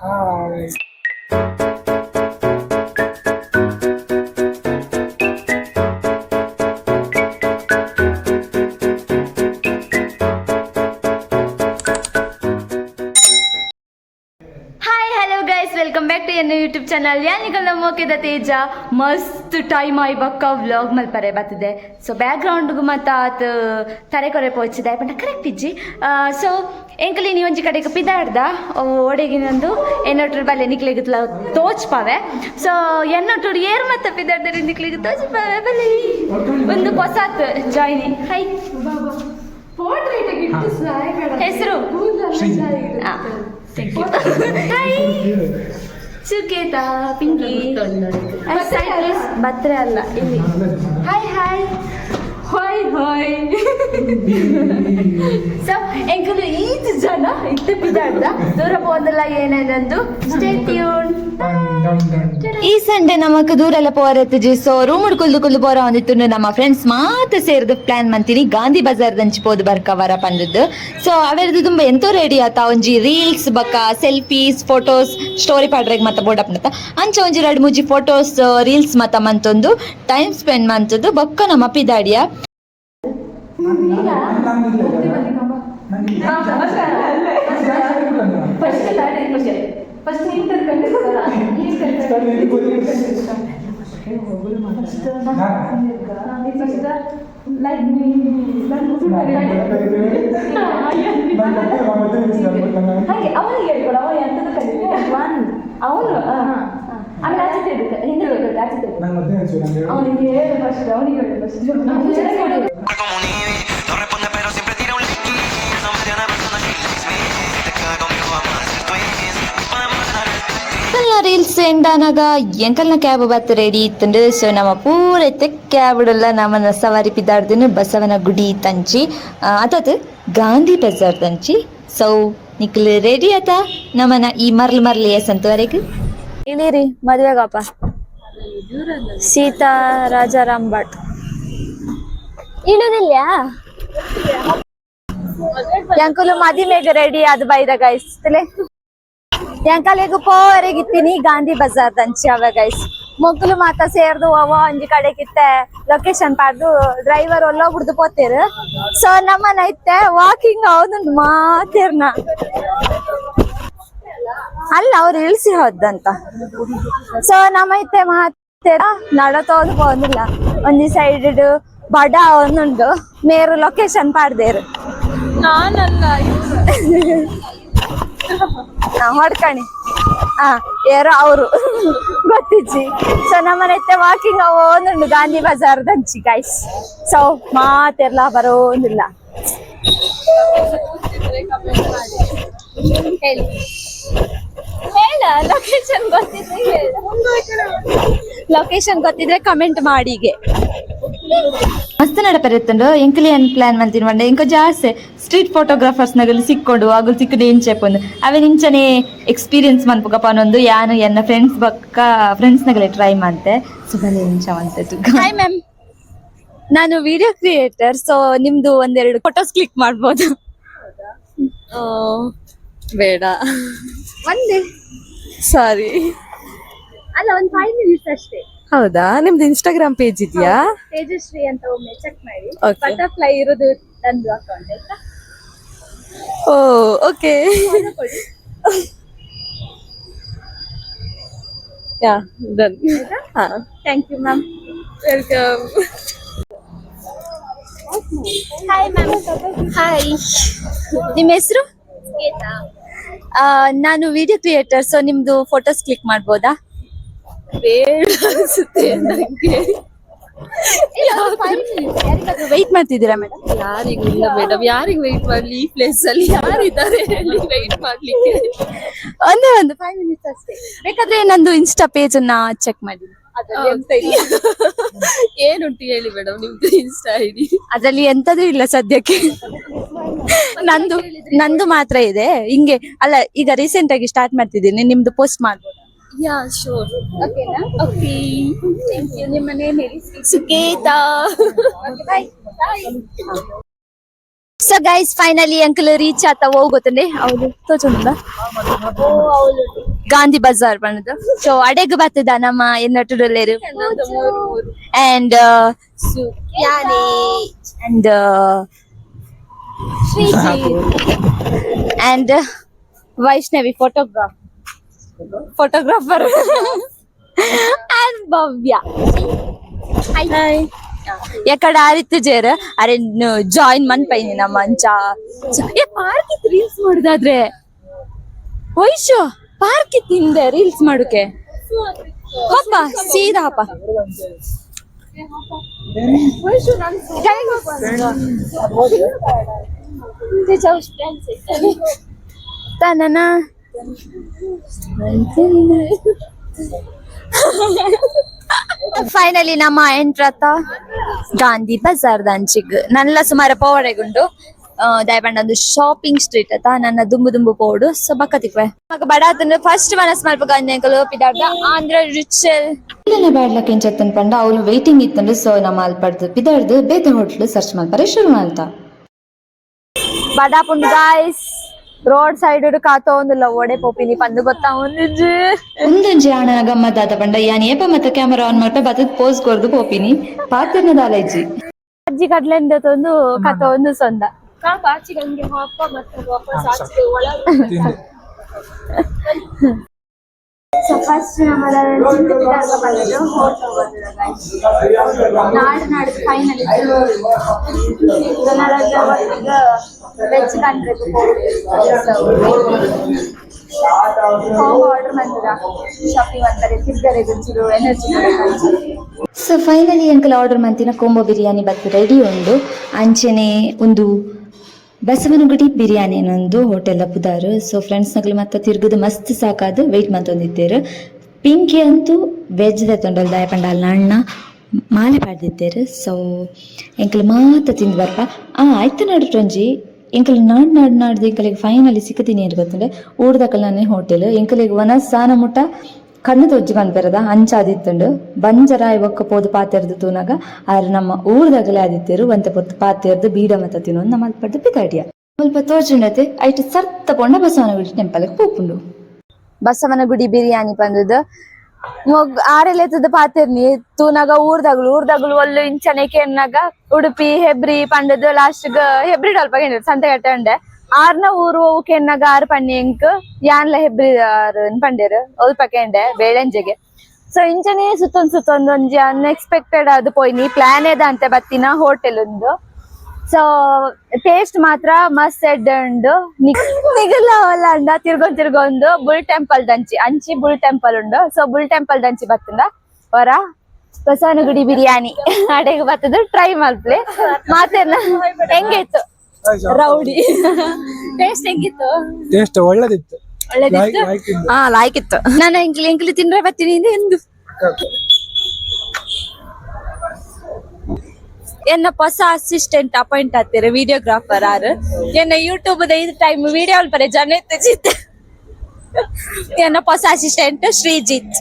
Hi, hello guys, welcome back to ಎನ್ನ YouTube channel. ಯಾನಿಗಲ್ ನಮ್ಮ ಮೋಕೆದ ತೇಜ. ಮಸ್ತ್ ಟೈಮ್ ಆಯ್ ಬಕ್ಕ ವ್ಲಾಗ್ ಮಲ್ಪರೆ ಬತ್ತದೆ. ಸೊ ಬ್ಯಾಕ್ಗ್ರೌಂಡ್ಗು ಮತ್ತು ಆತ್ ತರೆ ಕೊರೆ ಪೋಚಿದೆ ಪಂಡ ಕರೆಕ್ಟ್ ಇಜ್ಜಿ. ಸೊ ಎಂಕಲಿ ನೀ ಒಂಜಿ ಕಡೆಗೆ ಪಿದಾಡ್ದ ಓಡೆಗಿನೊಂದು ಎನ್ನೊಟ್ರು ಬಲ್ಲೆ ನಿಕ್ಲೆಗ್ ತೋಚ್ಪಾವೆ. ಸೊ ಎನ್ನೊಟ್ಟುಡು ಏರ್ ಮತ್ತೆ ಪಿದಾಡ್ದರೆ ನಿಕ್ಲೆಗ್ ತೋಚ್ಪಾವೆ ಬಲ್ಲೆ. ಒಂದು ಹೊಸಾತ್ ಜಾಯ್ನಿ. ಹೈ, ಹೆಸರು? Thank you. Hi Suketha, Pinki, ಬತ್ರೆ ಅಲ್ಲ ಇಲ್ಲಿ. Hi hi hi hi. So ಎಂಕುಲು ಈತ್ ಜನ ಇತ್ತೆ ಪಿದಾಡ್ದ, ದೂರ ಪೋಂದಲ್ಲ ಏನೇನಂದು. Stay tune. ಈ ಸಂಡೆ ನಮಕ್ ದೂರೆಲ್ಲ ಪೋರೆತ್ತಿಜಿ. ಸೊ ರೂಮ್ ಕುಲ್ದು ಕುಲ್ದು ಬೋರ ಒಂದಿತ್ತು. ನಮ್ಮ ಫ್ರೆಂಡ್ಸ್ ಮಾತ ಸೇರ್ದು ಪ್ಲಾನ್ ಮಂತೀನಿ, ಗಾಂಧಿ ಬಜಾರ್ ದಂಚಿ ಪೋದು ಬರ್ಕ ವರ ಪಂದದ್ದು. ಸೊ ಅವೆರ್ದು ತುಂಬ ಎಂತೋ ರೆಡಿ ಆತ. ಒಂಜಿ ರೀಲ್ಸ್ ಬಕ್ಕ selfies, photos, story ಪಾಡ್ರೆಗ್ ಮತ್ತ ಬೋಡಪ್ನತ. ಅಂಚ ಒಂಜಿ ರಡ್ ಮೂಜಿ ಫೋಟೋಸ್, ರೀಲ್ಸ್ ಮತ್ತ ಮಂತೊಂದು ಟೈಮ್ ಸ್ಪೆಂಡ್ ಮಂತದ್ದು ಬೊಕ್ಕ ನಮ್ಮ ಪಿದಾಡಿಯ. ಫಸ್ಟ್ ಹಾಗೆ ಅವನಿಗೆ ಹೇಳ್ಕೊಡು, ಅವ ಎಂತದ್ದು ಕಲೀಲಿ. ಒನ್ ಅವನು ಆಮೇಲೆ ಆಚೆ ತಿರ್ಬೇಕು, ಹಿಂದೆ ತಿರ್ಬೇಕು, ಆಚೆ ತಿರ್ಬೇಕು. ಅವನಿಗೆ ಹೇಳು ಫಸ್ಟ್, ಅವನಿಗೆ ಹೇಳು first. Como un Eevee. No responde, pero siempre tira un licky. No me tiene persona, she likes me. Si te quedas conmigo, vamos a ser twins. Podemos dar el reels ಎಂಡಾನಾಗ ಎಂಕಲ್ನ cab ಬತ್ತ ready ಇತ್ತಂಡು. So ನಮ್ಮ ಪೂರೈತೆ ಕ್ಯಾಬ್ಡೆಲ್ಲ ನಮ್ಮನ್ನ ಸವಾರಿ ಪಿದಾಡ್ದಿನ ಬಸವನ ಗುಡಿ ತಂಚಿ, ಅತತ್ ಗಾಂಧಿ ಬಜಾರ್ ತಂಚಿ. ಸೊ ನಿಕ್ಲ್ ready ಆತ ನಮ್ಮನ ಈ ಮರ್ಲ್ ಮರ್ಲ್ ಎಸಂತವರೆಗೆ. ಇಳೀರಿ, ಮದ್ವೆಗಪ್ಪ. ಸೀತಾ ರಾಜಾರಾಮ್ ಭಟ್ ಇಳುದಿಲ್ಲ. ಎಂಕುಲು ಮದಿಮೆಗ್ ರೆಡಿ ಅದು ಬೈದ ಗೈಸ್. ಎಂಕಲೆಗ್ ಪೋವರೆಗಿತ್ತೀನಿ ಗಾಂಧಿ ಬಜಾರ್ ದಂಚಿ ಅವ ಗೈಸ್. ಮೊಗ್ಲು ಮಾತ ಸೇರ್ದು ಅವ ಒಂಜಿ ಕಡೆಗಿತ್ತೆ ಲೊಕೇಶನ್ ಪಾಡ್ದು ಡ್ರೈವರ್ ಒಲ್ಲ ಬಿಡ್ದು ಪೋತೇರು. ಸೊ ನಮ್ಮನ ಇತ್ತೆ ವಾಕಿಂಗ್ ಅವನುಂಟು ಮಾತೇರ್ನ. ಅಲ್ಲ, ಅವ್ರು ಇಳಿಸಿ ಹೋದಂತ. ಸೊ ನಮ್ಮ ಇತ್ತೆ ಮಾತೇರ ನಡತೋದು ಪೋಂದಿಲ್ಲ. ಒಂಜಿ ಸೈಡ್ ಬಡ ಒಂದುಂಡು, ಮೇರು ಲೊಕೇಶನ್ ಪಾಡ್ದೇರು. ನಾನಲ್ಲ. ಹಾ, ಹೊಡ್ಕಣಿ. ಹಾ, ಯಾರೋ ಅವರು ಗೊತ್ತಿಜ್ಜಿ. ಸೊ ನಮ್ಮನೆ ವಾಕಿಂಗ್ ಒಂದುಂಡು ಗಾಂಧಿ ಬಜಾರ್ ದಂಚಿ ಗೈಸ್. ಸೊ ಮಾತೆಲ್ಲ ಬರೋದಿಲ್ಲ. ಹೇಳಿ ಹೇಳ, ಲೊಕೇಶನ್ ಗೊತ್ತಿದ್ರೆ ಹೇಳ. ಲೊಕೇಶನ್ ಗೊತ್ತಿದ್ರೆ ಕಮೆಂಟ್ ಮಾಡಿಗೆ. ಮಸ್ತ್ ನಡಪರೆತ್ತಂಡು. ಎಂಕಲಿ ಏನ್ ಪ್ಲಾನ್ ಮಂತಿನ ಪಂಡ, ಎಂಕ ಜಾಸ್ತಿ ಸ್ಟ್ರೀಟ್ ಫೋಟೋಗ್ರಾಫರ್ಸ್ ನಗಲು ಸಿಕ್ಕೊಂಡು ಅಗುಲು ಸಿಕ್ಕುದು ಎಂಚೆಪೊಂದು ಅವೇನ್ ಇಂಚನೆ ಎಕ್ಸ್ಪೀರಿಯನ್ಸ್ ಮನ್ಪುಗಪ್ಪ ಅನ್ನೊಂದು. ಯಾನು ಎನ್ನ ಫ್ರೆಂಡ್ಸ್ ಬಕ್ಕ ಫ್ರೆಂಡ್ಸ್ ನಗಲೆ ಟ್ರೈ ಮಂತೆ. ಸುಬಲೆ ಎಂಚ ಮಂತದ್ದು. ಹಾಯ್ ಮ್ಯಾಮ್, ನಾನು video creator. So ನಿಮ್ದು ಒಂದೆರಡು ಫೋಟೋಸ್ ಕ್ಲಿಕ್ ಮಾಡ್ಬೋದು? ಬೇಡ. ಒಂದೇ. ಸಾರಿ. ಅಲ್ಲ, ಒಂದ್ 5 ಮಿನಿಟ್ಸ್ ಅಷ್ಟೇ. ಹೌದಾ? ನಿಮ್ದು ಇನ್ಸ್ಟಾಗ್ರಾಮ್ ಪೇಜ್ ಇದೆಯಾ? ತೇಜಶ್ರೀ ಅಂತ, ಒಮ್ಮೆ ಚೆಕ್ ಮಾಡಿ. Okay. Butterfly ಇರೋದು ನಂದು ಅಕೌಂಟ್, ಆಯ್ತಾ? ಓ, okay, yeah, done. Ha. Thank you ma'am. Welcome. Hi ma'am. Hi, ನಿಮ್ಮ ಹೆಸರು? ನಾನು video creator. So ನಿಮ್ದು ಫೋಟೋಸ್ ಕ್ಲಿಕ್ ಮಾಡ್ಬೋದಾ? ಬೇಡ ಅನ್ಸುತ್ತೆ ನಂಗೆ. ಯಾರಿಗಾದ್ರೂ ವೆಯ್ಟ್ ಮಾಡ್ತಿದ್ದೀರಾ ಮೇಡಮ್? ಯಾರಿಗೂ ಇಲ್ಲ ಮೇಡಮ್. ಯಾರಿಗ್ ವೆಯ್ಟ್ ಮಾಡ್ಲಿ? ಈ ಪ್ಲೇಸ್ ಅಲ್ಲಿ ಯಾರಿದ್ದಾರೆ ಹೇಳಿ ವೆಯ್ಟ್ ಮಾಡ್ಲಿಕ್ಕೆ? ಒಂದೇ ಒಂದು 5 ಮಿನಿಟ್ಸ್ ಅಷ್ಟೇ. ಬೇಕಾದ್ರೆ ನಂದು ಇನ್ಸ್ಟಾ ಪೇಜ್ ಅನ್ನ ಚೆಕ್ ಮಾಡಿ. ಅದ್ರಲ್ಲಿ ಎಂತ ಇಲ್ಲ. ಏನುಂಟು ಹೇಳಿ ಮೇಡಮ್, ನಿಮ್ದು ಇನ್ಸ್ಟಾ ಐಡಿ? ಅದ್ರಲ್ಲಿ ಎಂತದೂ ಇಲ್ಲ ಸದ್ಯಕ್ಕೆ. ನಂದು ನಂದು ಮಾತ್ರ ಇದೆ ಹಿಂಗೆ. ಅಲ್ಲ, ಈಗ ರೀಸೆಂಟ್ ಆಗಿ ಸ್ಟಾರ್ಟ್ ಮಾಡ್ತಿದ್ದೀನಿ. ನಿಮ್ದು ಪೋಸ್ಟ್ ಮಾಡ್ಬೋದು? ಯಾ, ಶೋರ್. ಓಕೆನಾ? Okay. Thank you. ನಿಮ್ಮ ನೇಮ್ ಹೇಳಿ. ಸುಕೇತಾ. Boy. So guys, finally uncle reach ಆತ. ಹೋಗೋತಂಡೆ ಹೌದು ತೋಚುಂಡ. ಓ, ಹೌದು. Gandhi Bazaar ಪಂಡದು. ಸೊ ಅಡೆಗ್ ಬತ್ತದ ನಮ್ಮ ಎನ್ನಟುಡಲ್ಲೇರು and and and Vaishnavi photographer and Bhavya. ಎಕಡ ಆರಿತ್ತು ಜೇರ್ ಅರೆ ಜಾಯಿನ್ ಮನ್ಪೈನಿ ನಮ್ಮ ಅಂಚ. ಏ ಪಾರ್ಕ್ ಇತ್ತು ರೀಲ್ಸ್ ಮಾಡುದಾದ್ರೆ ವೈಶು, ಪಾರ್ಕ್ ಇತ್ತು ಹಿಂದೆ ರೀಲ್ಸ್ ಮಾಡೋಕೆ. ಹಪ್ಪ ಸೀದಾ ಹಪ್ಪ. ತನನ ಫೈನಲಿ ನಮ್ಮ ಎಂಟ್ರತ ಗಾಂಧಿ ಬಜಾರ್ ದಂಚಿಗ್ ನಲ್ಲ ಸುಮಾರು ಪೋವಡೆಗುಂಡು ದಯಪಂಡ ಒಂದು ಶಾಪಿಂಗ್ ಸ್ಟ್ರೀಟ್ ಅತ ನನ್ನ ದುಂಬು ದುಂಬು ಪೋಡು. ಸೊ ಬಕ್ಕತಿಕ್ವೆ ಮಗ ಬಡಾತನ ಫಸ್ಟ್ ಮನಸ್ ಮಲ್ಪ ಗಾಂಧಿ ಪಿದಾರ್ದ ಆಂಧ್ರ ರಿಚಲ್. ಇಲ್ಲನೆ ಬ್ಯಾಡ್ಲಕ್ ಎಂಚತ್ತನ್ ಪಂಡ ಅವ್ಲು ವೇಟಿಂಗ್ ಇತ್ತಂದ್ರೆ. ಸೊ ನಮ್ಮ ಅಲ್ಪಡ್ದು ಪಿದಾಡ್ದು ಬೇತೆ ಹೋಟ್ಲು ಸರ್ಚ್ ಮಲ್ಪರೆ ಶುರು ಮಲ್ತ. ಬಡಾಪುಂಡು guys, road side ಕಾತೋಂದುಲ್ಲ ಓಡೆ ಪೋಪಿನಿ ಪಂದು ಗೊತ್ತಾ ಒಂದಿಜ್ಜಿ. ಒಂದೊಂಜಿ ಆಣನ ಗಮ್ಮತ್ತಾತ ಪಂಡ ಯಾನ್ ಏಪ ಮತ್ತೆ ಕ್ಯಾಮರಾ ಆನ್ ಮಲ್ಪೆ ಬತ್ತದ ಪೋಸ್ ಕೊರ್ದು ಪೋಪಿನಿ ಪಾತ್ರನ ದಾಲೈಜಿ. ಅಜ್ಜಿ ಕಡ್ಲೆಂದ ತಂದು ಕಥ ಒಂದು ಸೊಂದ. ಸೊ ಫಸ್ಟ್ ನಾಡು ನಾಡು ಫೈನಲಿ ವೆಜ್ ಕಾಣ್ಬೇಕು. ಕಾಂಬೋ ಆರ್ಡರ್ ಮಾಡ್ತದ ಶಾಪಿಂಗ್ ಅಂತಾರೆ ತಿರ್ಗರೆ ಗುಂಚೂರು energy. So finally uncle order ಮಂತಿನ combo biryani ಬತ್ತು ರೆಡಿ ಉಂಡು. ಅಂಚೆನೆ ಒಂದು ಬಸವನಗುಡಿ ಬಿರಿಯಾನಿ ಏನೊಂದು ಹೋಟೆಲ್ ಪುದಾರು. ಸೊ ಫ್ರೆಂಡ್ಸ್ ನಕಲು ಮತ್ತೆ ತಿರುಗುದು ಮಸ್ತ್ ಸಾಕಾದು ವೆಯ್ಟ್ ಮಂತೊಂದಿದ್ದೇರು. ಪಿಂಕಿ ಅಂತೂ ವೆಜ್ ದೆತ್ತೊಂಡಲ್ ದಾಯ ಪಂಡ ಅಲ್ನ ಅಣ್ಣ ಮಾಲೆ ಪಾಡ್ದಿತ್ತೇರು. ಸೊ ಎಂಕಲ್ ಮಾತ ತಿಂದು ಬರ್ಪ. ಆ ಆಯ್ತು ನಡುಟೊಂಜಿ ಎಂಕಲ್ ನಾಡ್ ನಾಡ್ ನಾಡ್ದು ಎಂಕಲಿಗೆ ಫೈನಲಿ ಸಿಕ್ಕತೀನಿ ಏನು ಗೊತ್ತಂದ್ರೆ ಊರ್ದಕಲ್ನೇ ಹೋಟೆಲ್. ಎಂಕಲಿಗೆ ವನ ಸಾನ ಮುಟ್ಟ ಕಣ್ಣು ತೊಜ್ಜಿ ಪನ್ಪೆರದ ಅಂಚಾದಿತ್ತುಂಡು. ಬಂಜರ ಬೊಕ್ಕ ಪೋದು ಪಾತೆರ್ದು ತೂನಾಗ ಆರ್ ನಮ್ಮ ಊರ್ದಗಲೇ ಆದಿತ್ತೇರು. ಒಂತೆ ಪೊರ್ತು ಪಾತೆರ್ದು ಬೀಡ ಮತ್ತ ತಿನ್ನೊಂದು ನಮ್ಮ ಅಲ್ಪಡ್ದು ಪಿದಾಡಿಯ ಮುಲ್ಪ ತೋಜುಂಡತೆ. ಐಟ್ ಸರ್ತ ಪೊಂಡ ಬಸವನಗುಡಿ ಟೆಂಪಲ್ಗೆ ಪೋಪುಂಡು. ಬಸವನಗುಡಿ ಬಿರಿಯಾನಿ ಪಂದದು ಮೊಗ್ ಆರೆಲೆತ್ತದ ಪಾತೆರ್ನಿ ತೂನಾಗ ಊರ್ದಗುಲು ಊರ್ದಗುಲು ಒಲ್ಲು ಇಂಚನೆ ಕೆನ್ನಾಗ ಉಡುಪಿ ಹೆಬ್ರಿ ಪಂಡದು ಲಾಸ್ಟ್ ಹೆಬ್ರಿ ಡಲ್ಪ ಸಂತೆಗಟ್ಟೆ ಉಂಡೆ. ಆರ್ನ ಊರು ಕೆನ್ನಾಗ ಆರು ಪಣ್ಣಿ ಎಂಕ್ ಯಾನ್ಲ ಹೆಬ್ರಿ ಪಂಡೇರು ಒಲ್ಪ ಕೆಂಡೆ ಬೇಳೆಂಜೆಗೆ. ಸೊ ಇಂಚನೆ ಸುತ್ತೊಂದು ಸುತ್ತೊಂದು ಒಂಜಿ ಅನ್ಎಕ್ಸ್ಪೆಕ್ಟೆಡ್ ಅದು ಪೋಯ್ನಿ ಪ್ಲಾನ್ ಏದ ಅಂತೆ ಬತ್ತಿನ ಹೋಟೆಲ್ ಒಂದು. ಸೊ ಟೇಸ್ಟ್ ಮಾತ್ರ ಮಸ್ತ್ ಎಡ್ಡೆ ಉಂಡು. ನಿಗಲ ಅಂಡ ತಿರ್ಗೊಂಡ್ ತಿರ್ಗೊಂದು ಬುಲ್ ಟೆಂಪಲ್ ದಂಚಿ ಅಂಚಿ ಬುಲ್ ಟೆಂಪಲ್ ಉಂಡು. So bull temple ದಂಚಿ ಬತ್ತಂದ ವರ ಬಸವನಗುಡಿ ಬಿರಿಯಾನಿ ಅಡೆಗೆ ಬತ್ತದ ಟ್ರೈ ಮಲ್ಪ್ಲೆ ಮಾತೇನ. ಹೆಂಗಿತ್ತು ರೌಡಿ ಟೇಸ್ಟ್ ಹೆಂಗಿತ್ತು? ಟೇಸ್ಟ್ ಒಳ್ಳೇದಿತ್ತು. ಒಳ್ಳೇದಿತ್ತು. ಲೈಕ್ ಇತ್ತು. ಹಾ ಲಾಯ್ಕ್ ಇತ್ತು. ನಾನು ಎಂಕ್ಲಿ ಎಂಕ್ಲಿ ತಿಂದ್ರೆ ಬರ್ತೀನಿ ಎಂದು ಎನ್ನ ಹೊಸ ಅಸಿಸ್ಟೆಂಟ್ ಅಪಾಯಿಂಟ್ ಆಗ್ತೀರ ವಿಡಿಯೋಗ್ರಾಫರ್ ಆರು. ಎನ್ನ ಯೂಟ್ಯೂಬ್ ಇದು ಟೈಮ್ ವಿಡಿಯೋ ಅಲ್ಪರೆ ಜನ ಜಿತ್ ಎನ್ನ ಹೊಸ ಅಸಿಸ್ಟೆಂಟ್ ಶ್ರೀಜಿತ್.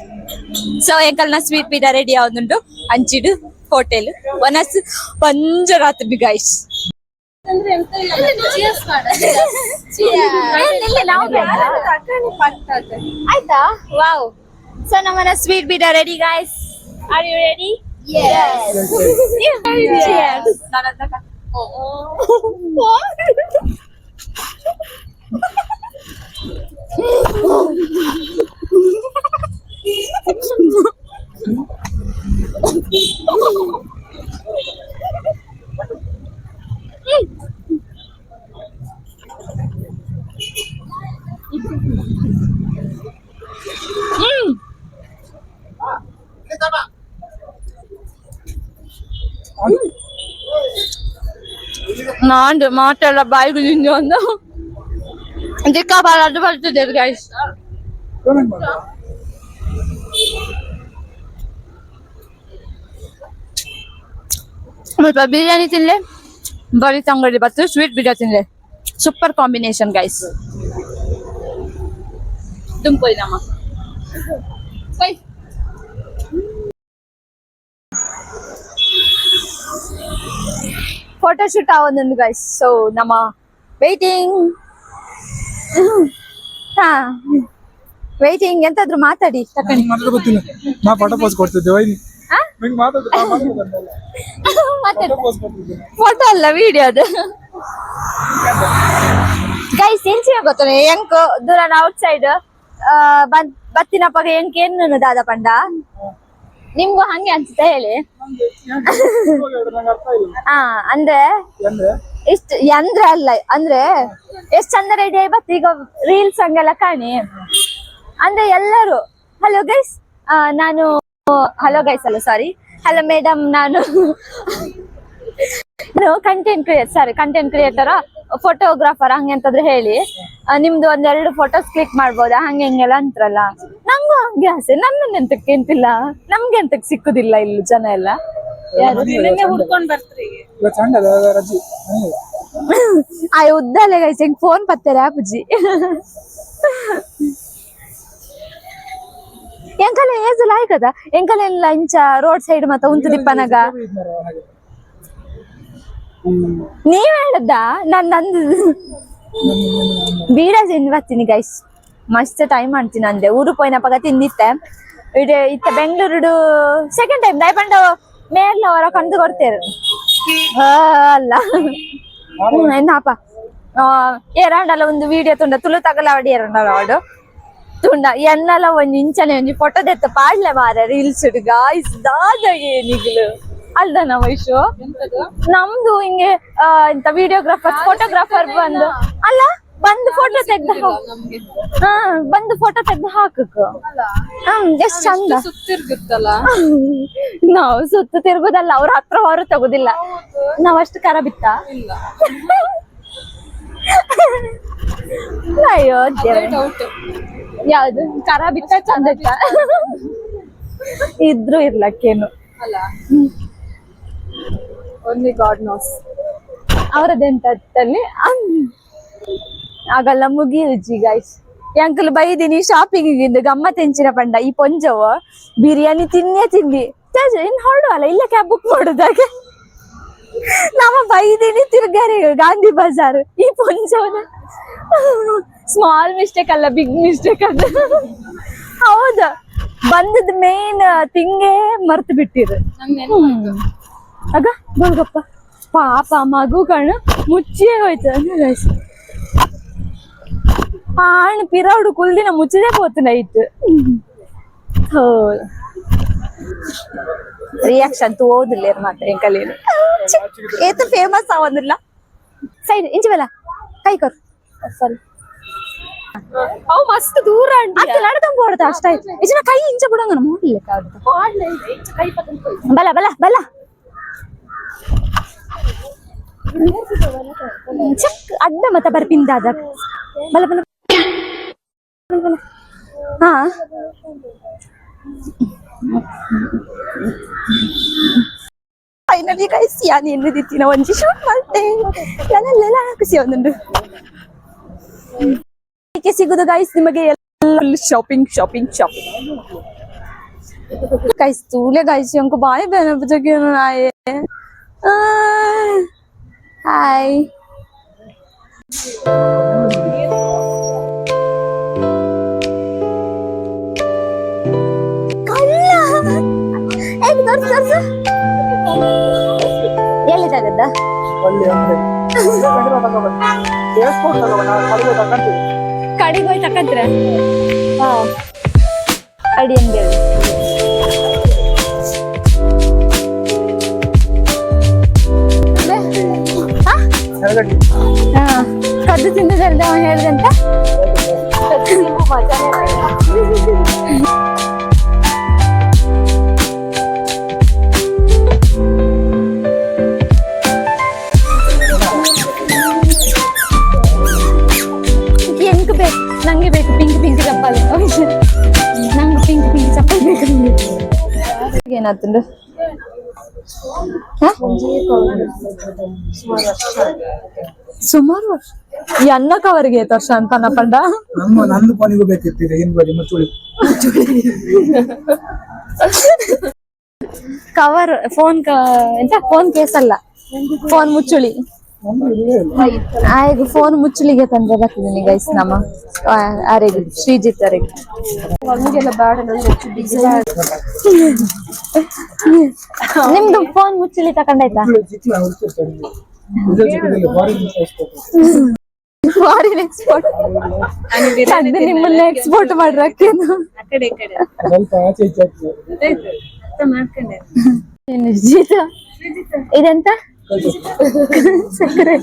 ಸೊ ಎಂಕಲ್ನ ಸ್ವೀಟ್ ಪೀಠ ರೆಡಿ ಆವೊಂದುಂಡು. ಅಂಚಿಡು ಹೋಟೆಲ್ ವನಸ್ ಪಂಜರಾತ್ರಿ ಗೈಸ್. ಆಯ್ತಾ? ವಾವ್. ಸೊ ನಮ್ಮನ್ನ ಸ್ವೀಟ್ ಬೀಡ ready guys. Are you ready? Yes. ನಾನ್ ಮಾತೆಲ್ಲ ಬಾಯಿಗೆ ಒಂದು ದಿಕ್ಕ ಬಾಳ ಅದು ಬರ್ತಿದೆ ಗೈಸ್. ಪೇಮೆಂಟ್ ಮಾಡುವ. ಸ್ವಲ್ಪ ಬಿರಿಯಾನಿ ತಿನ್ಲೆ ಬರೀ ತಂಗಡಿ ಬತ್ತು ಸ್ವೀಟ್ ಬಿರಿಯಾನಿ ತಿನ್ಲೆ super combination guys. ದುಂಪೋಯ್ ನಮ್ಮ ಫೋಟೋ ಶೂಟ್ ಆವೊಂದುಂಡು ಗೈಸ್. ಸೊ ನಮ್ಮ ವೇಟಿಂಗ್. ಹಾ. Waiting, ಎಂತಾದ್ರು ಮಾತಾಡಿ ತಕೊಂಡಿ. ನಂಗೆ ಮಾತಾಡ ಗೊತ್ತಿಲ್ಲ. ನಾ ಫೋಟೋ ಪೋಸ್ ಕೊಡ್ತಿದ್ದೆ ವೈನಿ. ನಿಂಗೆ ಮಾತಾಡ. ಮಾತಾಡಿ. ಪೋಸ್ ಕೊಡ್ತಿದ್ದೆ. ಫೋಟೋ ಅಲ್ಲ, ವಿಡಿಯೋ ಅದು. ಗೈಸ್, ಎಂಚಿನ ಗೊತ್ತನೆ, ಎಂಕ್ ದೂರ ಔಟ್ ಸೈಡ್ ಬತ್ತಿನಪ್ಪಾಗ ಎಂಕ್ ಏನು ದಾದ ಪಂಡ, ನಿಮ್ಗೂ ಹಂಗೆ ಅನ್ಸುತ್ತೆ ಹೇಳಿ. ನಂಗೆ ನಂಗೆ ಅರ್ಥ ಇಲ್ಲ. ಹಾ, ಅಂದ್ರೆ ಅಂದ್ರೆ ಇಷ್ಟು ಯಂದ್ರ ಅಲ್ಲ, ಅಂದ್ರೆ ಎಷ್ಟ್ ಚಂದ ರೆಡಿ ಆಗಿ ಬತ್ತು. ಈಗ ರೀಲ್ಸ್ ಹಂಗೆಲ್ಲ ಕಾಣಿ ಅಂದ್ರೆ ಎಲ್ಲರೂ ಹಲೋ ಗೈಸ್, ನಾನು ಹಲೋ ಗೈಸ್ ಅಲ್ಲ, sorry, hello madam, ನಾನು content create sorry content creator, photographer ಹಂಗೆ ಅಂತಂದ್ರೆ ಹೇಳಿ, ನಿಮ್ದು ಒಂದೆರಡು ಫೋಟೋಸ್ ಕ್ಲಿಕ್ ಮಾಡ್ಬೋದಾ, ಹಂಗೆ ಹಿಂಗೆಲ್ಲ ಅಂತಾರಲ್ಲ. ನಂಗೂ ಹಂಗೆ ಆಸೆ. ನನ್ನ ಎಂತಕ್ಕೆ ಅಂತಿಲ್ಲ, ನಮ್ಗೆ ಎಂತಕ್ಕೆ ಸಿಕ್ಕುದಿಲ್ಲ ಇಲ್ಲಿ ಜನ ಎಲ್ಲ ಯಾರು? ನಿನ್ನೆ ಹುಡ್ಕೊಂಡ್ ಬರ್ತ್ರಿ. ಇವತ್ತು ಸಂಡೆ ಅಲ್ಲ, ರಜೆ ಮನೆಗೆ. ಆಯ್ ಉದ್ದಲೆ ಗೈಸ್, ಹೆಂಗ್ ಫೋನ್ ಪತ್ತಾರೆ ಅಪ್ಪುಜಿ. ಎಂಕಲೆ ಏಜಲ್ ಆಯ್ಕದ, ಎಂಕಲೆ ಎಲ್ಲ ಇಂಚ ರೋಡ್ ಸೈಡ್ ಮತ್ತ ಉಂತು ದಿಪ್ಪನಗ. ಇದ್ ಮಾರ್ರೆ ಹಾಗೆ. ನೀವ್ ಹೇಳದ್ದ ನಾನ್ ನಂದು ಬೀಡ ತಿಂದು ಬರ್ತೀನಿ ಗೈಸ್. ಮಸ್ತ್ ಟೈಮ್ ಮಾಡ್ತೀನಿ ಅಂದೆ ಊರು ಪೋಯಿನಪಗ ತಿಂದಿತ್ತೆ. ಇಡೆ ಇತ್ತ ಬೆಂಗಳೂರು ಸೆಕೆಂಡ್ ಟೈಮ್ ದಯಪಂಡ ಮೇರ್ಲ ಹೊರ ಕಂಡು ಕೊಡ್ತೇರು. ಆ, ಅಲ್ಲ ಎನ್ನಪ್ಪ ಏರಾಂಡಲ ಒಂದು ವಿಡಿಯೋ ತುಂಡ ತುಳು ತಗಲವಡಿ ಏರಂಡಲ ಅವಡು ತುಂಡ ಎನ್ನಲ ಒಂಜಿ ಇಂಚನೆ ಒಂಜಿ ಫೋಟೋ ದೆತ್ತ ಪಾಡ್ಲೆ ಮಾರ ರೀಲ್ಸ್ ಗಾಯ್ಸ್. ದಾದ ಏನಿಗ್ಲು ಅಲ್ದನ ವೈಶು? ನಮ್ದು ಹಿಂಗೆ ಎಂತ ವಿಡಿಯೋಗ್ರಾಫರ್ ಫೋಟೋಗ್ರಾಫರ್ ಬಂದು ಅಲ್ಲ, ಬಂದು ಫೋಟೋ ತೆಗ್ದು ನಮ್ಗೆ ಹಾ, ಬಂದು ಫೋಟೋ ತೆಗ್ದು ಹಾಕಕ್. ಎಷ್ಟ್ ಚಂದ. ಸುತ್ತಿರ್ಗುತ್ತಲ್ಲ. ನಾವು ಸುತ್ತ ತಿರುಗುದಲ್ಲ, ಅವ್ರ ಹತ್ರ ಹೊರ ತಗುದಿಲ್ಲ. ನಾವ್ ಅಷ್ಟು ಕರ ಬಿತ್ತ? ಇಲ್ಲ. ಅಯ್ಯೋ ದೇವ್ರೇ. ಡೌಟ್. ಯಾವ್ದು ಕರ ಬಿತ್ತ ಚಂದ ಇತ್ತ ಇದ್ರು ಇರ್ಲಕ್ಕೇನು. ಅಲ್ಲ, only god knows. ಅವರದೆಂತಲ್ಲಿ ಆಗಲ್ಲ ಮುಗಿಯುಜಿ ಗೈಸ್. ಅಂಕಲ್ ಬೈದಿನಿ ಶಾಪಿಂಗ್ ಇಂದು ಗಮ್ಮತ್ ಎಂಚಿನ ಪಂಡ, ಈ ಪೊಂಜವು ಬಿರಿಯಾನಿ ತಿನ್ನೇ ತಿಂದಿ ತೇಜ ಇನ್ ಹೊರಡುವಲ್ಲ, ಇಲ್ಲ ಕ್ಯಾಬ್ ಬುಕ್ ಮಾಡುದಾಗೆ. ನಮ್ಮ ಬೈದಿನಿ ತಿರ್ಗಾರಿ ಗಾಂಧಿ ಬಜಾರ್. ಈ ಪೊಂಜವನ ಸ್ಮಾಲ್ ಮಿಸ್ಟೇಕ್ ಅಲ್ಲ, ಬಿಗ್ ಮಿಸ್ಟೇಕ್ ಅದು. ಹೌದು, ಬಂದದ್ ಮೇನ್ ತಿಂಗೇ ಮರ್ತು ಬಿಟ್ಟಿರು. ನಂಗೆ ನೆನಪಾಯ್ತು. ಆಗ ಗೋಲ್ಗಪ್ಪ ಪಾಪ ಮಗು ಕಣ್ಣು ಮುಚ್ಚಿಯೇ ಹೋಯ್ತು. ಆಣ್ ಪಿರೌಡು ಕುಲ್ದಿನ ಮುಚ್ಚಿದೆ ಪೋತು ನೈಟ್. ರಿಯಾಕ್ಷನ್ ತೋದಿಲ್ಲ ಮಾತ್ರ ಎಂಕಲೇನು ಏತ ಫೇಮಸ್ ಆವಂದಿಲ್ಲ. ಸೈಡ್ ಇಂಚಿ ಬಲ್ಲ ಕೈ ಕೊರು, ಸಾರಿ. ಅವು ಮಸ್ತ್ ದೂರ ಅಂಟಿ. ಅತ್ತ ನಡ್ದಂಬ ಹೊಡ್ದ ಅಷ್ಟಾಯ್ತು. ಇಚಿನ ಕೈ ಇಂಚ ಬಿಡಂಗ ನೋಡ್ಲಿಲ್ಲ. ಬಲ ಬಲ ಬಲ ಚಕ್ ಅಡ್ಡ ಮತ ಬರ್ಪಿಂದಾದ ಬಲ ಬಲ ಬಲ ಬಲ. ಹಾ, ಫೈನಲಿ ಗೈಸ್, ಯಾನ್ ಎನ್ನುದಿತ್ತಿನ ಒಂಜಿ ಶೂಟ್ ಮಾಡ್ತೆ ಲಲ ಖುಷಿ ಒಂದುಂಡು. ಸಿಗುದು ಗೈಸ್ ನಿಮಗೆ ಎಲ್ಲ shopping shopping shopping guys. ತೂಲೆ guys, ಅಂಕು ಬಾಯಿ ಬೇನೆ. ಹಾಯ್. ಕಳ್ಳ ಹೇಗೆ ತೋರ್ಸು ತೋರ್ಸು, ಎಲ್ಲಿ ತಗದ್ದ? ಅಲ್ಲಿ ಅಂದ್ರೆ ಏರ್ಪೋರ್ಟ್ ತಗೋ, ನಾವು ಕಡಿಮೆ ತಗೊಂತೀವಿ. ಕಡೆಗೆ ಹೋಯ್ ತಕಂತ್ರ. ಹಾ, ಅಡಿ ಹಂಗೆ. ಕೆಳಗಡೆ. ಹಾ, ಕದ್ದು ತಿಂದದಲ್ದ ಅವನು ಹೇಳ್ದಂತ. ಎಂಕ್ ಬೇಕು, ನಂಗೆ ಬೇಕು ಪಿಂಕ್ ಪಿಂಕ್ ಚಪ್ಪಲ್. ನಂಗೆ ಪಿಂಕ್ ಪಿಂಕ್ ಚಪ್ಪಲ್ ಬೇಕು. ಏನಾತುಂಡು? ಸುಮಾರು ವರ್ಷ ಈ ಅನ್ನ ಕವರ್ಗೆ ಏತ್ ವರ್ಷ ಅಂತ ಪಂಡ. ನಮ್ಮ ನಂದು ಫೋನಿಗೂ ಬೇಕಿತ್ತು ಈಗ. ಏನ್ ಬರಿ ಮುಚ್ಚುಳಿ. ಕವರ್ ಫೋನ್ ಎಂತ ಫೋನ್ ಕೇಸ್ ಅಲ್ಲ, ಫೋನ್ ಮುಚ್ಚುಳಿ. ಆಯ್ತು, ಫೋನ್ ಮುಚ್ಚಲಿಗೆ ತಂದ್ರೆ ಬರ್ತಿದ್ದೀನಿ ಗೈಸ್. ನಮ್ಮ ಅರೆಗೆ, ಶ್ರೀಜಿತ್ ಅರೆಗೆ. ನಿಮ್ದು ಫೋನ್ ಮುಚ್ಚಲಿ ತಕೊಂಡಾಯ್ತಾ? ಫಾರಿನ್ ಎಕ್ಸ್ಪೋರ್ಟ್ ಅದು ನಿಮ್ಮನ್ನ ಎಕ್ಸ್ಪೋರ್ಟ್ ಮಾಡ್ರಕ್ಕೇನು? ಸ್ವಲ್ಪ ಆಚೆ ಈಚೆ ಆಗ್ತದೆ. ಜೀತ, ಇದೆಂತ ಸಕ್ಕರೆ?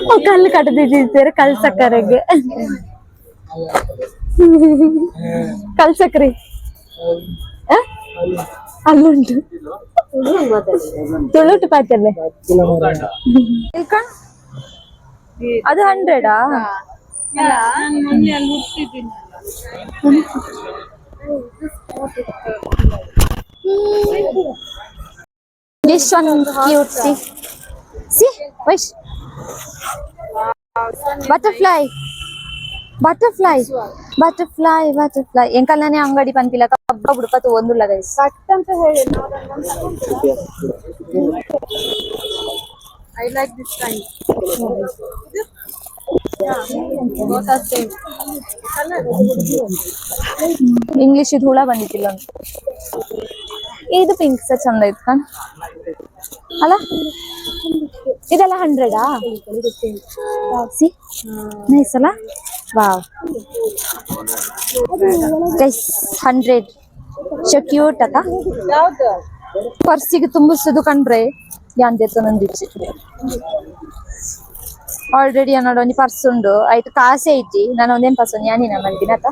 ಓ, ಕಲ್ಲು ಕಟ್ಟದಿದ್ದೀರ. ಕಲ್ ಸಕ್ಕರೆಗೆ, ಕಲ್ ಸಕ್ಕರೆ. ಆ? ಅಲ್ಲುಂಟು ತುಳುಟು ಪಾತಲ್ಲೇ. ಇಲ್ಲ ಮಾರ್ರೆ. ಇಲ್ಕಣ್, ಅದು ಹಂಡ್ರೆಡಾ? This one cute, see? See, Vaish. Butterfly. Butterfly. Butterfly, butterfly. ಎಂಕಲ್ನೇ ಅಂಗಡಿ ಪನ್ಪಿಲ್ಲ ಕಬ್ಬ ಬುಡ್ಪತ್ತು ಒಂದುಲ್ಲ guys. I like this kind. Both are same. English ಇದು ಹುಳ ಬಂದಿತ್ತಿಲ್ಲ. ಇದು ಪಿಂಕ್ ಸಹ ಚಂದ ಇತ್ತು ಕಣ್ ಅಲ್ಲ? ಇದೆಲ್ಲ ಹಂಡ್ರೆಡಾ? ಸಿ, ನೈಸ್ ಅಲ್ಲ? Wow guys, 100. So cute ಅಕ್ಕ. ಪರ್ಸಿಗೆ ತುಂಬಿಸೋದು ಕಂಡ್ರೆ ಯಾಂದೆತ್ತ ನಂದಿಚ್ಚಿ. ಆಲ್ರೆಡಿ ಅನ್ನೋಡು ಒಂಜಿ ಪರ್ಸ್ ಉಂಡು. ಆಯ್ತು, ಕಾಸೆ ಐತಿ. ನಾನು ಒಂದೇನ್ ಪರ್ಸ್ ಯಾನಿನ ಮಂದಿನ ಅತ್ತ.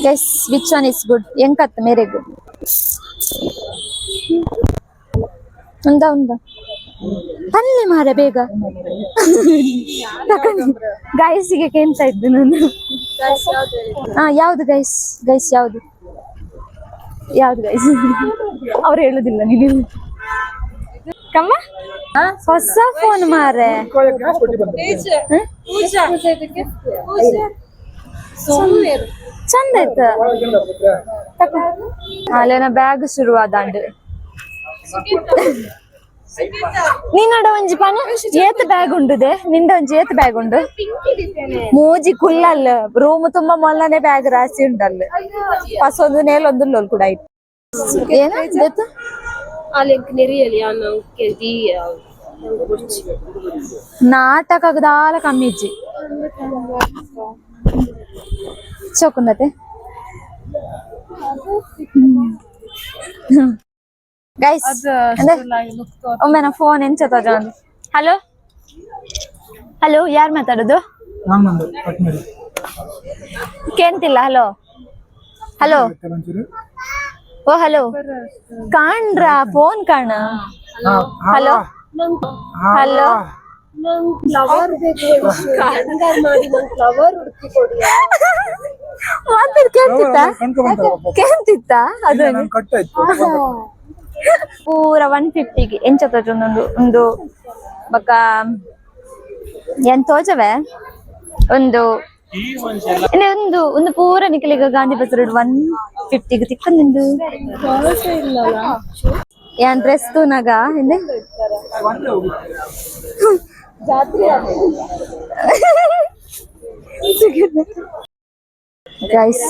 Guys, which one is good? ಎಂಕತ್ ಮೇರೆಗ್ ಉಂದ ಉಂದ ಪಲ್ಲೆ ಮಾರ ಬೇಗ ಗೈಸಿಗೆ ಕೇಳ್ತಾ ಇದ್ದೆ ನಾನು. ಹಾ, ಯಾವ್ದು ಗೈಸ್? ಗೈಸ್, ಯಾವ್ದು ಯಾವ್ದು ಗೈಸ್? ಅವ್ರು ಹೇಳುದಿಲ್ಲ. ನೀನು ಕಮ್ಮ, ಹೊಸ ಫೋನ್ ಮಾರೆ. ಕ್ಯಾಶ್ ಕೊಟ್ಟಿ ಬಂದೆ. ಚಂದ ಆಯ್ತು. ಅಲ್ಲೇನ ಬ್ಯಾಗ್ ಶುರುವಾದಾಂಡ್. ನಿನ್ನಡ ಒಂಜಿ ಪನ ಏತ್ ಬ್ಯಾಗ್ ಉಂಡುದೆ? ನಿಂದ ಒಂಜಿ ಏತ್ ಬ್ಯಾಗ್ ಉಂಡು? ಮೂಜಿ ಕುಲ್ಲಲ್ಲ, ರೂಮ್ ತುಂಬಾ ಮೊಲ್ಲನೆ ಬ್ಯಾಗ್ ರಾಶಿ ಉಂಡಲ್ಲ. ಪಸೊಂದು ನೇಲೊಂದು ಕೂಡ ಆಯ್ತು. ಏನ ದೇತು? ನೆರಿಯಲಿ ಕೆದಿ. ನಾಟಕ ದಾಲ ಕಮ್ಮಿ ಇಜ್ಜಿ. ಚೌಕುಂದತೆ ಗೈಸ್. ಒಮ್ಮೆ ನಾ ಫೋನ್ ಎಂಚ ತಗೊಂಡು. ಹಲೋ, ಹಲೋ, ಯಾರು ಮಾತಾಡೋದು? Wrong number, cut ಮಾಡಿ. ಕೇಳ್ತಿಲ್ಲ. Hello, hello. ಒಂಚೂರು. ಓ ಹಲೋ, ಕಾಣ್ರಾ ಫೋನ್ ಕಾಣ. ಹಾ. ಹಲೋ. ಹಾ. ಹಲೋ. ಫ್ಲವರ್ ಬೇಕು. ಮಾಡಿ ನಂಗೆ ಫ್ಲವರ್ ಹುಡುಕಿ ಕೊಡಿ. ಮಾತಾಡ್ ಕೇಳ್ತಿತ್ತ? ಕಣ್ಕೊ ಬಂತ. ಕೇಳ್ತಿತ್ತ ಅದು? ನಾನು ಕಟ್ ಆಯ್ತು. ಪೂರ 150ಗೆ ಎಂಚ ತೋಜೊಂದು ಒಂದು ಬೊಕ್ಕ ಏನ್ ತೋಜವೆ ಒಂದು ಇಂದೆ ಒಂದು ಒಂದು ಪೂರ ನಿಕಲಿಗ ಗಾಂಧಿ ಬಜಾರ್ 150ಗೆ ತಿಕ್ಕಂದಿಂದು. ಏನ್ ಡ್ರೆಸ್ ತೂನಾಗ ಹಿಂದೆ ಗೈಸ್.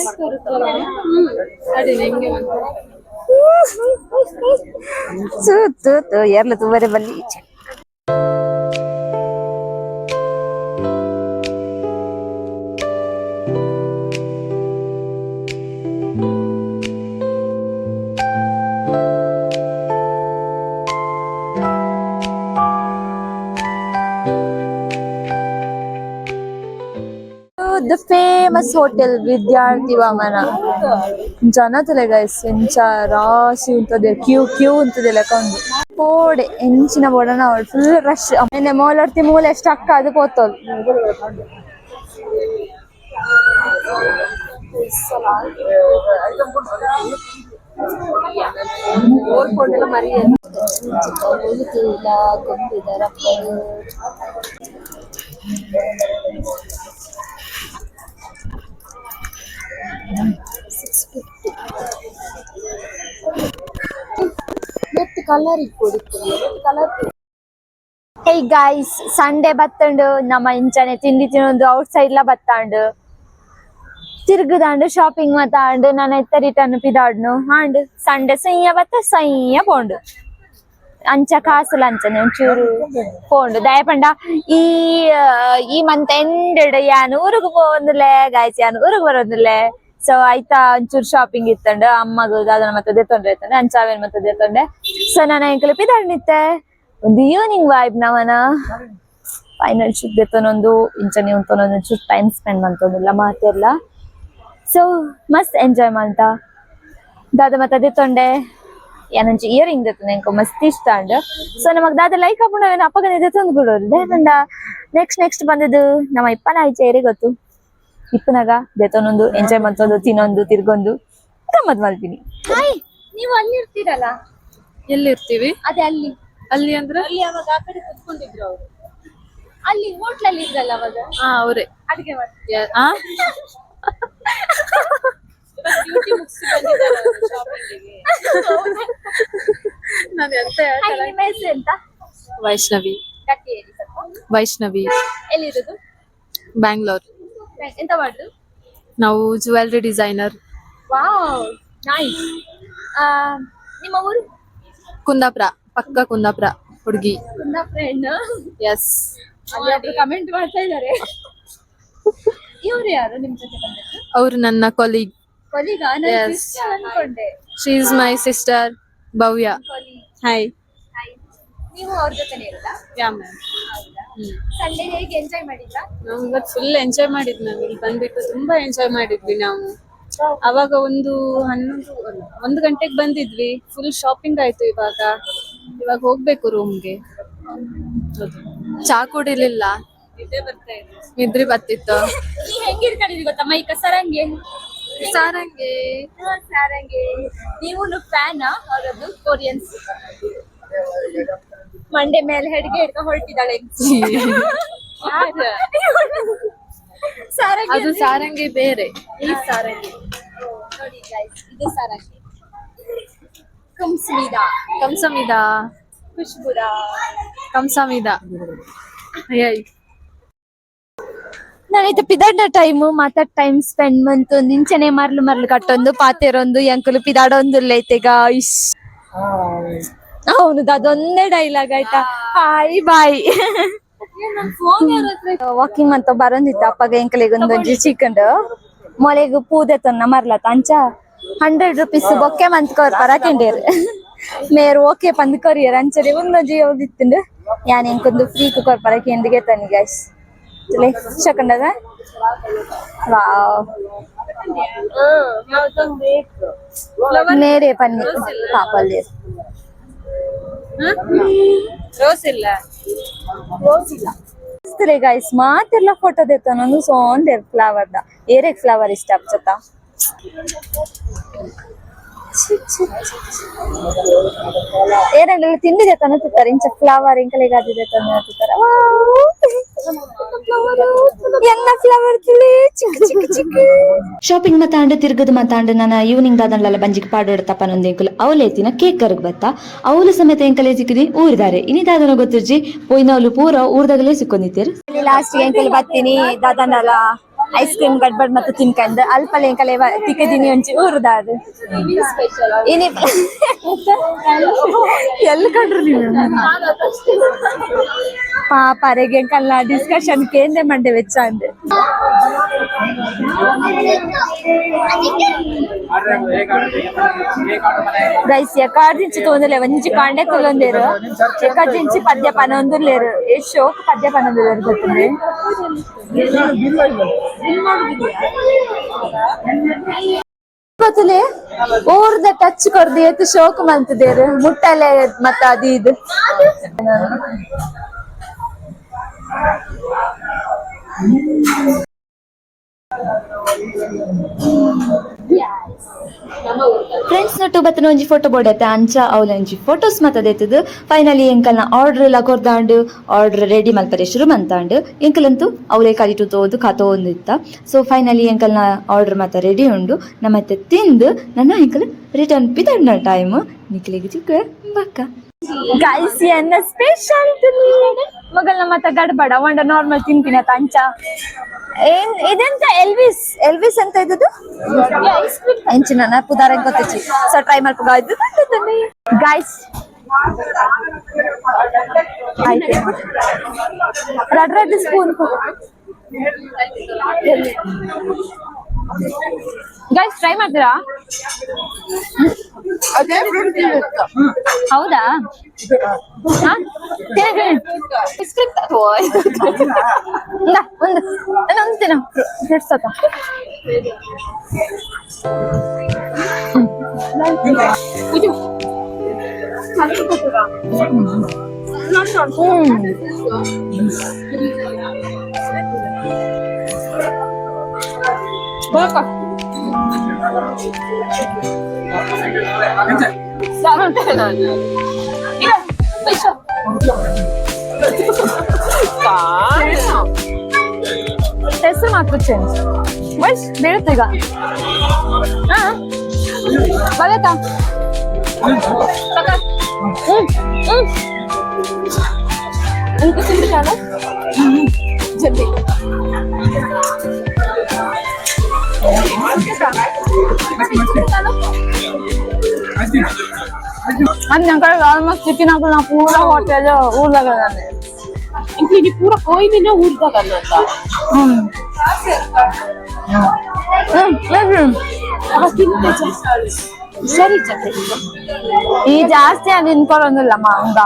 ತೂ ತೂ ತೂ ಎರ್ಲ ತೂವರೆ ಬಲ್ಲಿ. The famous hotel ವಿದ್ಯಾರ್ಥಿ ಭವನ. ಜನ ತಲೆ ಗೈಸ್, ಎಂಚ ರಾಶಿ ಉಂತದೆ, ಕ್ಯೂ ಕ್ಯೂ ಉಂತದೆ ಲೆಕ್ಕ ಉಂಡು. ಪೋಡೆ ಎಂಚಿನ ಬೋಡನ, ಫುಲ್ ರಶ್. ನಿನ್ನೆ ಮೋಲರ್ತಿ ಮೂಲೆ ಸ್ಟಕ್ ಅದು ಪೋತೋಲ್. Colour ಇಪ್ಪೊಡು colour. Hey guys, Sunday ಬತ್ತಂಡು. ನಮ್ಮ ಇಂಚನೆ ತಿಂಡಿ ತಿನ್ನೊಂದು ಔಟ್ ಸೈಡ್ ಲ ಬತ್ತಾಂಡು, ತಿರ್ಗುದಾಂಡು, ಶಾಪಿಂಗ್ ಮತ್ತಾಂಡು. ನಾನು ಎತ್ತ ರಿಟರ್ನ್ ಪಿದಾಡ್ನು ಆಂಡ್. ಸಂಡೆ ಸಯ್ಯ ಬತ್ತ ಸಯ್ಯ ಪೋಂಡು. ಅಂಚ ಕಾಸುಲ ಅಂಚನೆ ಒಂಚೂರು ಪೋಂಡು. ದಯಪಂಡ ಈ ಈ ಮಂತ್ ಎಂಡ್ ಯಾನ್ ಊರುಗು ಪೋವೊಂದುಲ್ಲೆ ಗಾಯ್ಸ್, ಯಾನ್ ಊರುಗು ಬರೋದಿಲ್ಲೆ. ಸೊ ಆಯ್ತಾ, ಒಂಚೂರು ಶಾಪಿಂಗ್ ಇತ್ತಂಡು. ಅಮ್ಮಗ ದಾದನ ಮತ್ತೆ ದೆತ್ತೊಂಡ್ರೆ ಇತ್ತಂಡೆ, ಅಂಚ ಅವೇನ್ ಮತ್ತೆ ದೆತ್ತೊಂಡೆ. ಸೊ ನಾನು ಎಂಕಲೆ ಪಿದಾಡ್ನಿತ್ತೆ. ಒಂದು ಈವ್ನಿಂಗ್ ವೈಬ್ ನವನ ಫೈನಲ್ ಶುದ್ಧ ದೆತ್ತೊನೊಂದು ಇಂಚನೆ ಉಂತೊನೊಂದು ಒಂಚೂರು ಟೈಮ್ ಸ್ಪೆಂಡ್ ಮಂತೊಂದುಲ್ಲ ಮಾತೆರ್ಲ. ಸೊ ಮಸ್ತ್ ಎಂಜಾಯ್ ಮಲ್ತ. ದಾದ ಮತ್ತೆ ದೆತ್ತೊಂಡೆ? ಯಾನೊಂಜಿ ಇಯರಿಂಗ್ ದೆತ್ತೊಂಡೆ. ಎಂಕ್ ಮಸ್ತ್ ಇಷ್ಟ ಅಂಡ್. ಸೊ ನಮಗ್ ದಾದ ಲೈಕ್ ಆಪುಂಡು ಅಪ್ಪಗನೆ ದೆತ್ತೊಂದು ಬಿಡೋರು. ದಾದಂಡ ನೆಕ್ಸ್ಟ್ ನೆಕ್ಸ್ಟ್ ಬಂದದ್ದು ನಮ್ಮ ಇಪ್ಪನ ಆಯ್ಚೆ ಏರೆ ಗೊತ್ತು. ಇಪ್ಪನಾಗ ದೆತ್ತೊನೊಂದು ಎಂಜಾಯ್ ಮಂತೊಂದು, ತಿನ್ನೊಂದು, ತಿರ್ಗೊಂದು ಗಮ್ಮತ್ ಮಲ್ತೀನಿ. ಹಾಯ್, ನೀವು ಅಲ್ಲಿ ಇರ್ತೀರಲ್ಲ? ಎಲ್ಲಿರ್ತೀವಿ? ಅದೇ ಅಲ್ಲಿ. ಅಲ್ಲಿ ಅಂದ್ರೆ? ಅಲ್ಲಿ ಅವಾಗ ಆ ಕಡೆ ಕುತ್ಕೊಂಡಿದ್ರು ಅವರು. ಅಲ್ಲಿ ಹೋಟ್ಲಲ್ಲಿ ಇದ್ರಲ್ಲ ಅವಾಗ. ಹಾ, ಅವರೇ. ಅಡಿಗೆ ಮಾಡ್ತಾರೆ. ಆ ನಾನು ಎಂತ? ಹಾಯ್, ನಿಮ್ಮ ಹೆಸರು ಎಂತ? ವೈಷ್ಣವಿ. ಗಟ್ಟಿ ಹೇಳಿ ಸ್ವಲ್ಪ. ವೈಷ್ಣವಿ. ಎಲ್ಲಿರೋದು? ಬ್ಯಾಂಗ್ಳೂರ್. ಎಂತ ಮಾಡುದು? ನಾವು jewellery designer. Wow, nice. ನಿಮ್ಮ ಊರು? ಕುಂದಾಪುರ, ಪಕ್ಕ ಕುಂದಾಪುರ ಹುಡುಗಿ. ಕುಂದಾಪುರ ಹೆಣ್ಣು. ಎಸ್. ಅಲ್ಲಿ ಒಬ್ರು ಕಮೆಂಟ್ ಮಾಡ್ತಾ ಇದ್ದಾರೆ. ಇವ್ರು ಯಾರು ನಿಮ್ ಜೊತೆ ಬಂದದ್ದು? ಅವರು ನನ್ನ ಕೊಲೀಗ್. ಕೊಲೀಗ? Yes. ಅನ್ಕೊಂಡೆ. She is my sister Bhavya. Colleague. Hi. Hi, ನೀವು ಅವ್ರ ಜೊತೆನೇ ಇರೋದಾ? Yeah ma'am. Sunday ಹೇಗೆ ಎಂಜಾಯ್ ಮಾಡಿದ್ರಾ? ನಾವು ಇವತ್ತು ಫುಲ್ ಎಂಜಾಯ್ ಮಾಡಿದ್ವಿ. ನಾವು ಇಲ್ಲಿ ಬಂದ್ಬಿಟ್ಟು ತುಂಬಾ ಎಂಜಾಯ್ ಮಾಡಿದ್ವಿ ನಾವು. ಅವಾಗ ಒಂದು 11 ಅಲ್ಲ, 1 ಗಂಟೆಗೆ ಬಂದಿದ್ವಿ. ಫುಲ್ ಶಾಪಿಂಗ್ ಆಯ್ತು. ಇವಾಗ ಇವಾಗ ಹೋಗ್ಬೇಕು ರೂಮ್ಗೆ. ಚಾ ಕುಡಿಲಿಲ್ಲ, ನಿದ್ರೆ ಬರ್ತಿತ್ತು. ನೀವ್ ಹೆಂಗ್ ಹಿಡ್ಕೊಂಡಿದ್ರಿ ಗೊತ್ತಾ ಮೈಕ? ಸರಂಗೆ. ಸಾರಂಗೆ. ಸಾರಂಗೆ. ನೀವು ಫ್ಯಾನ್ ಅವರದ್ದು, ಕೊರಿಯನ್ಸ್? ಮಂಡೆ ಮೇಲೆ ಹೆಡ್ಗೆ ಹಿಡ್ಕೊಂಡು ಹೊರಟಿದ್ದಾಳೆ ಸಾರಂಗಿ. ಅದು ಸಾರಂಗಿ ಬೇರೆ, ಈ ಸಾರಂಗಿ. ನೋಡಿ guys, ಇದು ಸಾರಂಗಿ. ಕಂಸ್ಮಿದ. ಕಂಸಮಿದ. ಖುಷ್ಬುರ. ಕಂಸಮಿದ. ಅಯ್ಯ್. ನಾನೈತೆ ಪಿದಾಡ್ನ ಟೈಮು ಮಾತಾಡ್ ಟೈಮ್ ಸ್ಪೆಂಡ್ ಮಂತು ನಿಂಚನೆ ಮರ್ಲು ಮರ್ಲು ಕಟ್ಟೊಂದು ಪಾತೆರೊಂದು ಎಂಕುಲು ಪಿದಾಡೊಂದು ಐತೆ ಗಾಯ್ಸ್. ಹೌದು, ಅದೊಂದೇ ಡೈಲಾಗ್ ಆಯ್ತಾ? Hi, boy. ವಾಕಿಂಗ್ ಅಂತ ಬರೋಂದಿತ್ತು. ಅಪ್ಪಗ ಎಂಕಲಿಗೆ ಒಂದೊಂಜಿ ಚಿಕನ್ ಮೊಳೆಗ್ ಪೂದೆ ತನ್ನ ಮರ್ಲತ್ತ. ಅಂಚ 100 ರುಪೀಸ್ ಬೊಕ್ಕೆ ಮಂತ್ ಕೊರ್ಪರ ಕೆಂಡೇರು ಮೇರ್. ಓಕೆ ಪಂದ್ ಕೊರಿಯರ್. ಅಂಚನೆ ಒಂದೊಂಜಿ ಯಾವ್ದಿತ್ತುಂಡು ಯಾನ್ ಎಂಕೊಂದು ಫ್ರೀ ಕೊರ್ಪರ ಕೆಂದಿಗೆ ತನ್ನಿ ಗೈಸ್. ಶಕಂಡದ ವಾವ್ ಮೇರೆ ಪನ್ನಿ ಪಾಪಲ್ಲಿ. ರೋಸ್ ಇಲ್ಲ. ಗೈಸ್, ಮಾತೆಲ್ಲ ಫೋಟೋ ದೆತ್ತೊನೊಂದು ಸೋಂದೆರ್ ಫ್ಲವರ್ ದ. ಏರೆಗ್ ಫ್ಲವರ್ ಇಷ್ಟ ಅಪ್ಚತ? ಛಿ, ಛಿ, ಛಿ, ಛಿ. ಏರಂಗಲ ತಿಂಡಿ ದೆತ್ತೊಂದು ತಿತ್ತಾರೆ. ಇಂಚ ಫ್ಲವರ್ ಇಂಕಲೆಗ್ ಅದು ದೆತ್ತೊಂದು ತಿತ್ತಾರೆ. ಎನ್ನ ಫ್ಲವರ್ ತಿಳಿ ಚಿಕ್ಕ ಚಿಕ್ಕ ಚಿಕ್ಕ. ಶಾಪಿಂಗ್ ಮತ್ತಾಂಡ, ತಿರ್ಗದ ಮತ್ತಾಂಡ. ನನ್ನ ಈವ್ನಿಂಗ್ ದಾದನ್ಲಲ್ಲ ಬಂಜಿಗೆ ಪಾಡೋಡ ತಪ್ಪನೊಂದು ಎಂಕುಲು ಅವಲೇ ತಿನ ಕೇಕ್ ಕರ್ಗ್ ಬತ್ತ. ಅವಲು ಸಮೇತ ಎಂಕಲೆ ಸಿಕ್ಕಿದಿ ಊರ್ದಾರೆ. ಇನಿ ದಾದನ ಗೊತ್ತಿರ್ಜಿ, ಪೋಯಿನವಲು ಪೂರ ಊರ್ದಾಗಲೇ ಸಿಕ್ಕೊಂಡಿತ್ತೀರ್. ಲಾಸ್ಟ್ ಎಂಕಲ್ ಬತ್ತೀನಿ ದಾದನಲ ಐಸ್ ಕ್ರೀಮ್ ಗಡ್ಬಡ್ ಮತ್ತು ತಿನ್ಕಂದ್ ಅಲ್ಪಲೆ ಎಂಕಲೆ ತಿಕ್ಕದಿನಿ ಒಂಚಿ ಊರುದಾರು. ಇನಿ ಎಲ್ಲಿ ಕಂಡ್ರು ನೀವು? ಪಾಪ ಅರೆಗೆ ಎಂಕಲ್ನ ಡಿಸ್ಕಷನ್ ಕೇಂದ್ರ ಮಂಡೆ ವೆಚ್ಚ ಅಂದೆ. ಗೈಸ್, ಎಕಾರ್ದಿಂಚಿ ತೋಂದಲೇ ಒಂಜಿ ಕಾಂಡೆ ಕುಲ್ಲೊಂದೇರು. ಎಕಾರ್ದಿಂಚಿ ಪದ್ಯ ಪನೊಂದುಲ್ಲೇರು. ಏ ಶೋಕ್ ಪದ್ಯ ಪನೊಂದುಲ್ಲೇರು ಗೊತ್ತುಂಡೆ. ಗೊತ್ತುಲೆ, ಊರ್ದ ಟಚ್ ಕೊರ್ದು ಏತ್ ಶೋಕ್ ಮಂತದೇರು. ಮುಟ್ಟಲೆ ಮತ್ತ ಅದು ಇದು. Friends ನಟ್ಟು ಬತ್ತನ ಒಂಜಿ ಫೋಟೋ ಬೋರ್ಡ್ ಐತೆ ಅಂಚ ಅವ್ಲ ಒಂಜಿ ಫೋಟೋಸ್ ಮಾತದೈತದು. ಫೈನಲಿ ಎಂಕಲ್ನ ಆರ್ಡರ್ ಎಲ್ಲ ಕೊರ್ದಾಂಡು, ಆರ್ಡರ್ ರೆಡಿ ಮಲ್ಪರೆ ಶುರು ಮಂತಾಂಡು. ಎಂಕಲಂತೂ ಅವಲೇ ಕಲಿಟು ತೋದು ಕತೋಂದು ಇತ್ತ. ಸೊ ಫೈನಲಿ ಎಂಕಲ್ನ ಆರ್ಡರ್ ಮಾತ ರೆಡಿ ಉಂಡು. ನಮ್ಮತ್ತೆ ತಿಂದು ನನ್ನ ಎಂಕಲ್ ರಿಟರ್ನ್ ಪಿತಣ್ಣ ಟೈಮ್ ನಿಕ್ಲಿಗೆ ಚಿಕ್ಕ ಬಕ್ಕ. ಗೈಸ್, ಎನ್ನ ಸ್ಪೆಷಲ್ ಮಗಲ್ನ ಮತ್ತ ಗಡ್ಬಡ ಒಂಡ ನಾರ್ಮಲ್ ತಿಂತೀನಿ ಆತ ಅಂಚ. ಏನ್ ಇದೆಂತ? ಎಲ್ವಿಸ್, ಎಲ್ವಿಸ್ ಅಂತ ಇದ್ದದ್ದು ಎಂಚಿನ ಪುದಾರ ಗೊತ್ತಿಚ್ಚಿ. ಸೊ ಟ್ರೈ ಮಲ್ಪುಗ. ಗೈಸ್, ಆಯ್ತು, red red spoon. Guys, try ಮಾಡ್ತೀರಾ? ಹೌದಾ? ಹಾ? ತಿನ್ನು, ತಿನ್ನು. ಇಂದಾ, ಒಂದು ಅಲ್ಲ, ಒಂದು ತಿನ್ನು. ಫ್ರೂಟ್ಸ್ ಆತ. ಹೆಸರು ಮಾತ್ರ ಚೇಂಜ್. ಬಸ್ ಬೀಳುತ್ತೆ ಈಗ. ಹಾ, ಬರತ್ತಾ? ಹ್ಮ್ ಹ್ಮ್ ಜಲ್ದಿ. ಅದು ನನ್ನ ಕಡೆ ಆಲ್ಮೋಸ್ಟ್ ಚಿಕನ್ ಹಾಕೋಣ ಪೂರ ಹೋಟೆಲ್ ಊರ್ದಾಗ. ಪೂರ ಕೋಯಿನ ಊರ್ದಾಗ. ಹ್ಮ್ ಹ್ಮ್ ಹ್ಮ್ ಸರಿ. ಈ ಜಾಸ್ತಿ ಅದು ತಿನ್ಕೊಳ್ಳೋದಿಲ್ಲಮ್ಮ ಹಂಗ.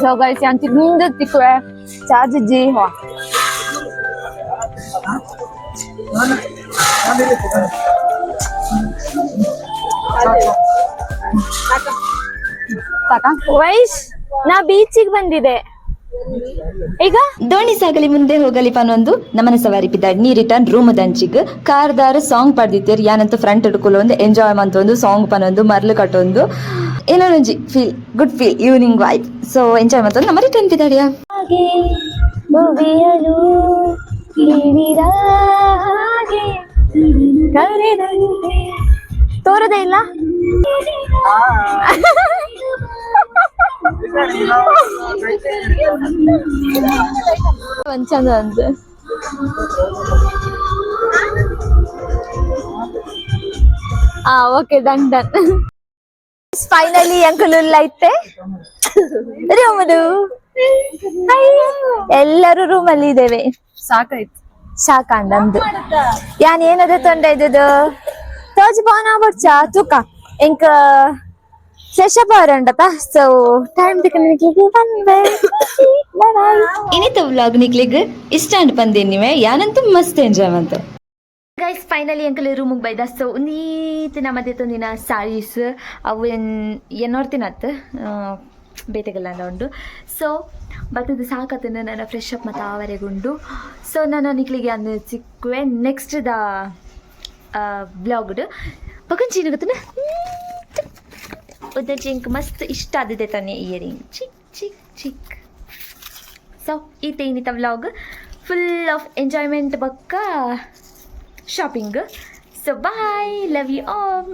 ಸೊ ಗೈಸ್, ಯಾನ್ ತಿಂದು ತಿಕ್ಕುವೆ ಚಾರ್ಜ್ ಜಿ ಹೋ. ಸಾಕಾ ವೈಶ್? ನಾ ಬೀಚಿಗೆ ಬಂದಿದೆ ಈಗ. ದೋಣಿ ಸಾಗಲಿ ಮುಂದೆ ಹೋಗಲಿ ಪನೊಂದು ನಮನ ಸವಾರಿ ಪಿದಾಡ್ ನೀ ರಿಟರ್ನ್ ರೂಮ್ ದಂಚಿಗ್. ಕಾರ್ದಾರ ಸಾಂಗ್ ಪಡ್ದಿತ್ತೀರ್. ಯಾನಂತೂ ಫ್ರಂಟ್ ಹಿಡ್ಕೊಳ್ಳೊಂದು ಎಂಜಾಯ್ ಮಂತೊಂದು ಸಾಂಗ್ ಪನೊಂದು ಮರ್ಲು ಕಟ್ಟೊಂದು ಏನೋ ಒಂಜಿ feel good feel, evening vibe. So enjoy ಮಂತೊಂದು ನಮ್ಮ ರಿಟರ್ನ್ ಪಿದಾಡಿಯ. ಭುವಿಯಲು ಹಾಗೆ ಕರೆದಂತೆ ತೋರದೇ ಇಲ್ಲ. ಒಂದ್ ಚಂದ ಅಂತ. ಆ okay, done done. Finally uncle ಐತೆ ರೂಮದು. ಎಲ್ಲರೂ ರೂಮ್ ಅಲ್ಲಿ ಇದ್ದೇವೆ. ಸಾಕಾಯ್ತು. ಸಾಕಂಡ್ ಅಂದು ಯಾನ್ ಏನದ ತೊಂದ್ರೆ ಇದ್ದದು ತೋಜ್ ಪೋನ ಬೊಡ್ಚ ತೂಕ ಎಂಕ್ ಫ್ರೆಶ್ ಅಪ್ ಅವರಂಡತ. ಸೊ ಟೈಮ್ ಬಂದೆ. ಬಾಯ್. ಇನ್ನಿತ ವ್ಲಾಗ್ ನಿಕ್ಲಿಗ್ ಇಷ್ಟ ಅಂಡ್ ಪಂದಿನ್ನಿವೆ. ಯಾನಂತೂ ಮಸ್ತ್ ಎಂಜಾಯ್ ಮಂತೆ. Guys, finally uncle ರೂಮಿಗೆ ಬೈದ. ಸೊ ನೀತ್ ನಮ್ಮದೇ ತಂದಿನ ಸಾರೀಸ್ ಅವು ಎನ್ನೋರ್ತಿನತ್ತು ಬೇತೆಗೆಲ್ಲ ಉಂಡು. ಸೊ ಬತ್ತದ ಸಾಕತ್ತನ ನನ್ನ ಫ್ರೆಶ್ ಅಪ್ ಮತ್ತು ಆವರೆಗುಂಡು. ಸೊ ನಾನು ನಿಕ್ಲಿಗೆ ಅಂದು ಸಿಕ್ಕುವೆ ನೆಕ್ಸ್ಟ್ the ವ್ಲಾಗ್ಡ್. ಪಕಂಚಿನ ಗೊತ್ತನ ಉದ್ದ ಮಸ್ತ್ ಇಷ್ಟ ಆದಿದೆ ತಾನೆ ಇಯರಿಂಗ್ ಚಿಕ್ ಚಿಕ್ ಚಿಕ್. ಸೊ ಈತ ಏನಿತ್ತ vlog full of enjoyment ಬಕ್ಕ shopping. So bye, love you all.